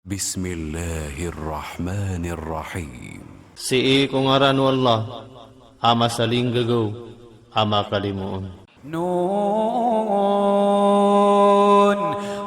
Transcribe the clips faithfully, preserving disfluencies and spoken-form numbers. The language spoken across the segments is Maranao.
Bismillahirrahmanirrahim. Sii ko ngaran o Allah, a masalinggagaw, a makalimoon. Nun,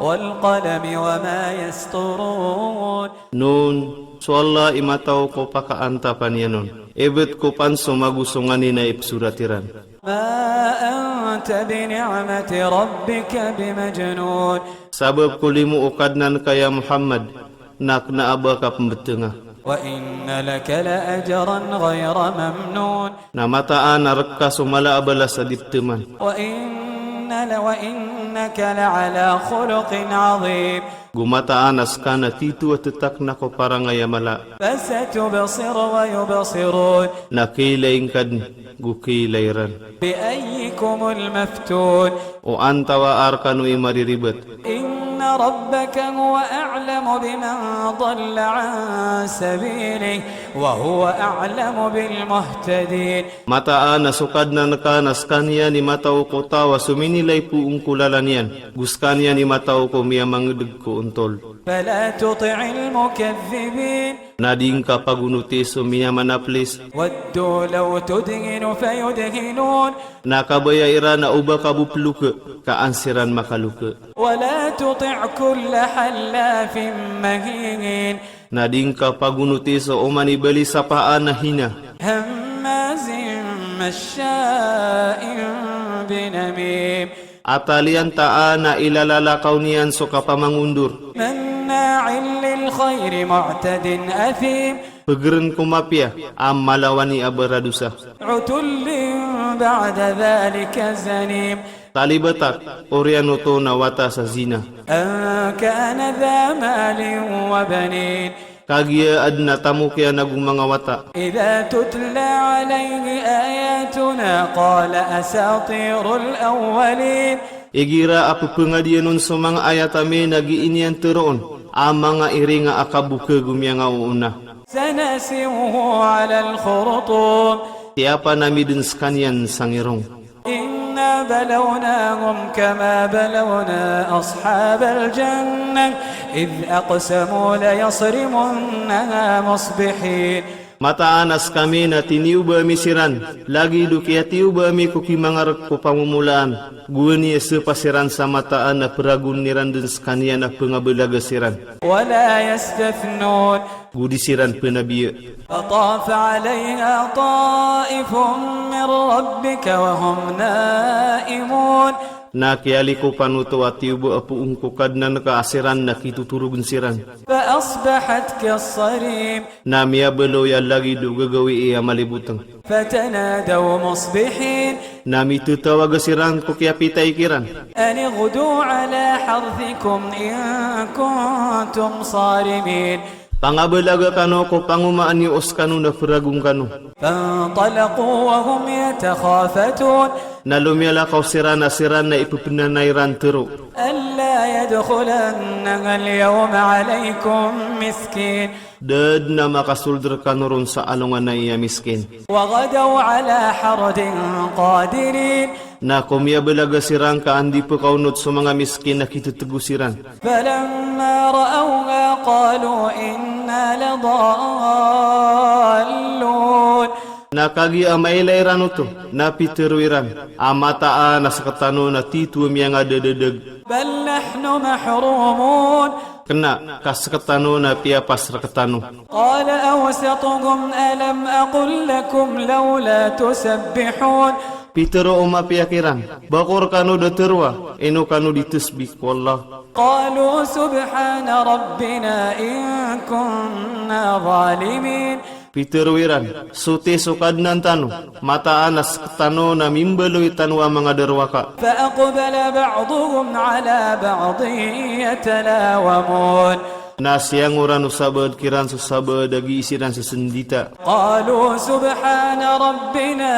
wal qalami wa ma yasturun. Nun, so Allah i mataw ko pakaantapan iyan on. Ibet ko paan so mago so nganin a ipsorat iran. Ma anta bi ni'mati rabbika bi majnun. Sabap ko limo o Kadnan ka ya Muhammad, na kna a ba ka pmbtnga. Wa inna laka la ajran ghayra mamnun. Na mataan a rk ka so mala a balas a di ptman. Wa inna la, wa innaka la ala khuluqin azim. Go mataan a ska na tito a ttakna ko parangay a mala. Fasatubsiru wa yubsirun. Na kiilay ngka dn, go kiilay ran. Bi ayyikumul maftun. O antawaa rkano i mariribat. Inna rabbaka huwa a'lamu biman dalla an sabilihi wa huwa a'lamu bil muhtadin. Mataan a so Kadnan ka na skaniyan i mataw ko taw a sominilay poon ko lalan iyan, go skaniyan i mataw ko miyamangdg ko ontol. Fala tuti'il mukaththibin. Na di ngka pagonoti so miyamanaplis. Waddu law tudhinu fayudhinun. Na kabaya iran a oba ka bo ploke, ka an siran makaloke. Wala tuti' kulla hallafin mahin. Na di ngka pagonoti so oman i balisapaan a hina. Hammazin mashsha'in binamim. A taliyantaan a ilalalakaw niyan so kapamangondor. Manna'in lil khayri mu'tadin athim. Pgrn ko mapiya a malawani a baradosa. Utullin ba'da dhalika zanim. Talibatak, oriyan oto na wata sa zina. An kana dha malin wa banin. Kagiya adn a tamok iyan ago manga wata. Idha tutla alayhi ayatuna qala asatirul awwalin. Igira a pphangadiyan on so manga ayat ami na gii niyan tharoon a manga iring a kabok ago miyanga oona. Sanasimuhu alal khurtum. Tiyapa ami dn skaniyan sa ngirong. Inna balawnahum kama balawna ashabal jannah idh aqsamu layasrimunnaha musbihin. Mataan a skami na tiniyoba ami siran, lagid o kiyatiyoba ami ko kimangark ko pamomolaan, gowani a sapa siran sa mataan a pragon iran dn skaniyan a pngabalaga siran. Wala yastathnun. Go di siran pnabiya. Fatafa alayha ta'ifun min rabbika wa hum na'imun. Na kiyalikopan oto a tiyoba a poon ko Kadnan ka a siran na kitotorogn siran. Fa asbahat kassarim. Na miyabaloy a lagid o gagawii a malibotng. Fatanadaw musbihin. Na mitatawaga siran ko kiyapitay kiran. An ighdu ala harthikum in kuntum sarimin. Pangabalaga kano ko pangomaan iyo o skano na pragon kano. Fantalaqu wa hum yatakhafatun. Na lomiyalakaw siran a siran na ipepnanay ran tharo. Alla yadkhulannaha al-yawma alaykum miskin. Da dn a makasold rkano ron sa alongan a iya miskin. Wa ghadaw ala hardin qadirin. Na komiyabalaga siran ka an di pkaonot so manga miskin a kitotgo siran. Falamma ra'awha qalu inna ladallun. Na kagiya a mailay ran oto, na pitharo iran a mataan a sktano na tito a miyangadadadag. Bal nahnu mahrumun. Kna, ka sktano na piyapas rktano. Qala awsatuhum alam aqul lakum lawla tusabbihun. Pitharo o mapiya kiran, ba ko rkano da tharoa, ino kano di tasbih ko Allah. Qalu subhana rabbina in kunna zalimin. Pitharo iran, soti so Kadnan tano, mataan a sktano na mimbaloy tano a manga darowaka. Fa aqbala ba'duhum ala ba'din yatalawamun. Na siyangoran o sabaad kiran so sabaad a gii siran sasndita. Qalu subhana rabbina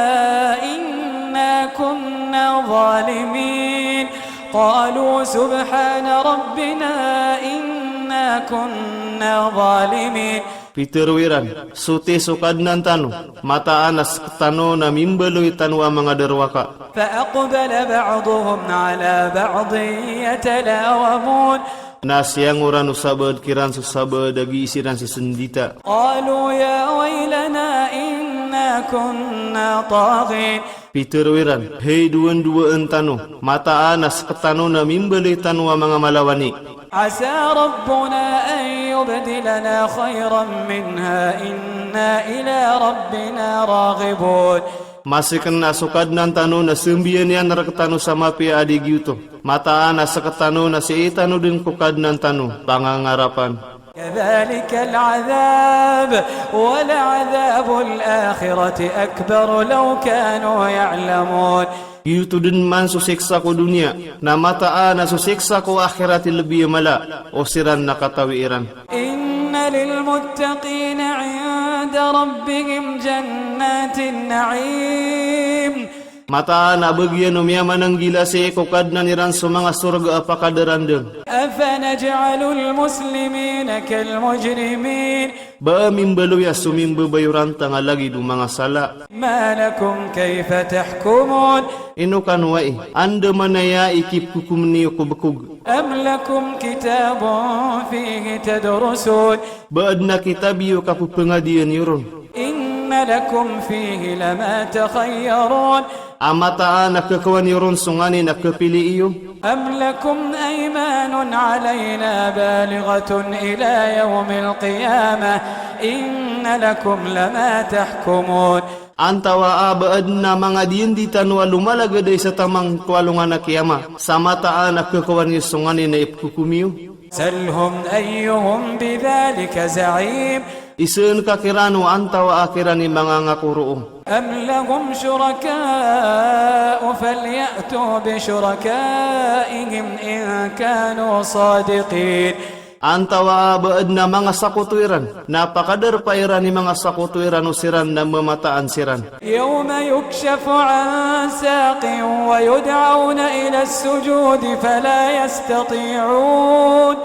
inna kunna zalimin. Qalu subhana rabbina inna kunna zalimin. Pitharo iran, soti so Kadnan tano, mataan a sktano na mimbaloy tano a manga darowaka. Fa aqbala ba'duhum ala ba'din yatalawamun. Na siyangoran o sabaad kiran so sabaad a gii siran sisendita. قالوا يا ويلنا إنا كنا طاغين. Pitharo iran, hay dowandowa tano, mataan a sekitano na mimbaloy tano a manga malawani. عسى ربنا أن يبدلنا خيرا منها إنا إلى ربنا راغبون. Masiken a so Kadnan tano na sembiyan iyan rektano sa mapiya a di giyoto. Mataan a sekitano na sii tano den ko Kadnan tano pangangarapan. كذلك العذاب ولعذاب الآخرة أكبر لو كانوا يعلمون. Giyoto den man so siksa ko doniya, na mataan a so siksa ko akhirat i lebi a mala, o siran na katawi iran. إن للمتقين عند ربهم جنات النعيم. Mataan a bagiyan o miyamananggila sii ko Kadnan iran so manga sorga a pakadarandang. أفنجعل المسلمين كالمجرمين. Ba mimbaloy a so mimbabayorantang a lagid o manga sala. ما لكم كيف تحكمون. Ino kano ai, andamanaya i kipkokomen iyo ko bekog. أم لكم كتاب فيه تدرسون. Ba aden a kitab iyo ka pepengadian iyo ron. إن لكم فيه لما تخيرون. A mataan a kekawan iyo ron so nganin a kepili iyo. أم لكم أيمان علينا بالغة إلى يوم القيامة إن لكم لما تحكمون. Antawaa ba aden a manga diyandi tano a lomalagadai sa taman ko alongan a kiyama, sa mataan a kekawan iyo so nganin a ipkokom iyo. سلهم أيهم بذلك زعيم. Iseen ka kiran o antawaa kiran i manga ngako roo. أم لهم شركاء فليأتوا بشركائهم إن كانوا صادقين. Antawaa ba aden a manga sakoto iran, na pakadarpa iran i manga sakoto iran o siran na mamataan siran. يوم يكشف عن ساق ويدعون إلى السجود فلا يستطيعون.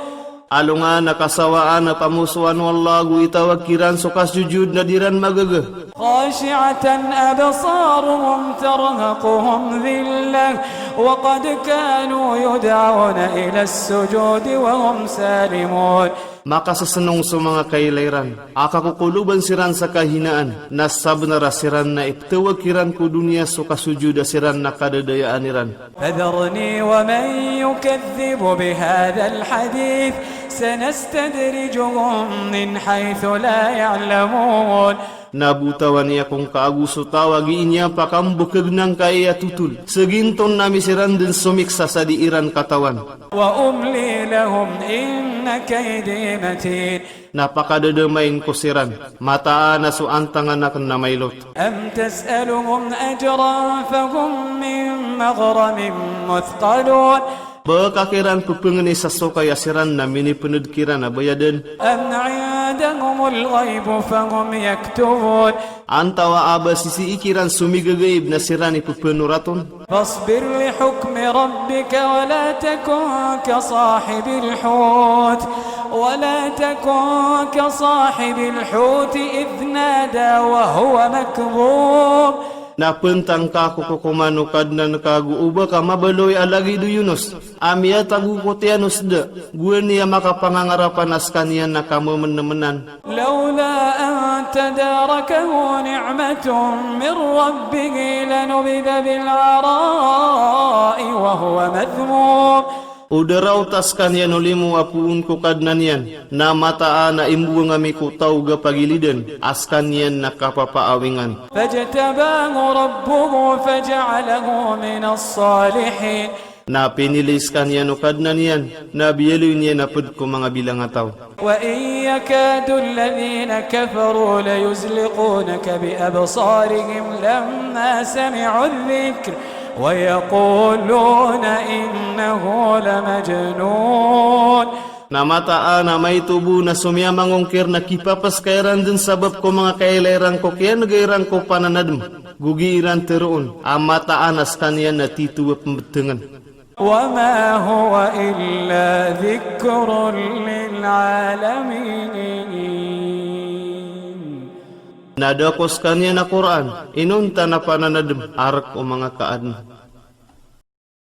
Alongan a kasawaan a pamosoan o Allah ago itawag kiran so kasojod na di ran magaga. خاشعة أبصارهم ترهقهم ذلة وقد كانوا يدعون إلى السجود وهم سالمون. Makasesenong so manga kailay ran a kakokoloban siran sa kahinaan, na sabenar a siran na ipetawag kiran ko doniya so kasojod a siran na kadadayaan iran. فذرني ومن يكذب بهذا الحديث سنستدرجهم من حيث لا يعلمون. Na botawan iyan ko ngka ago so taw a gii niyan pakambekeg angkaya totol. Seginton ami siran den somiksa sa di iran katawan. وأملي لهم إن كيدي متين. Na pakadadamain ko siran, mataan a so antangan aken na mailot. أم تسألهم أجرا فهم من مغرم مثقلون. Ba ka kiran pepengeni sa sokay a siran na minipened kiran a bayaden. أم عندهم الغيب فهم يكتبون. Antawaa ba sisii kiran so migagaib na siran i pepenoraton. فاصبر لحكم ربك ولا تكن كصاحب الحوت، ولا تكن كصاحب الحوت إذ نادى وهو مكظوم. Na pentang ka ko kokoman o Kadnan ka ago o ba ka mabaloy a lagid o Yunus a miyatago ko tiyan o seda, gowani a makapangangarapan a sekaniyan na kamemenemenan. لولا أن تداركه نعمة من ربه لنبذ بالعراء وهو مذموم. O da raot a sekaniyan o limo a poon ko Kadnan iyan, na mataan a imbowang ami ko taw ga pagiliden a sekaniyan na kapapaawingan. فاجتباه ربه فجعله من الصالحين. Na pinili sekaniyan o Kadnan iyan, na biyaloy niyan a ped ko manga bilangataw. وإن يكاد الذين كفروا ليزلقونك بأبصارهم لما سمعوا الذكر ويقولون إنه لمجنون. Na mataan a maito bo na so miyamangongkir na kipapeskay ran den sabap ko manga kailay ran ko kiyanegay ran ko pananadem, go gii ran teroon a mataan a sekaniyan na tito a pembetengen. وما هو إلا ذكر للعالمين. Na da ko sekaniyan a Qur'an inonta na pananadem a rek o manga kaadn.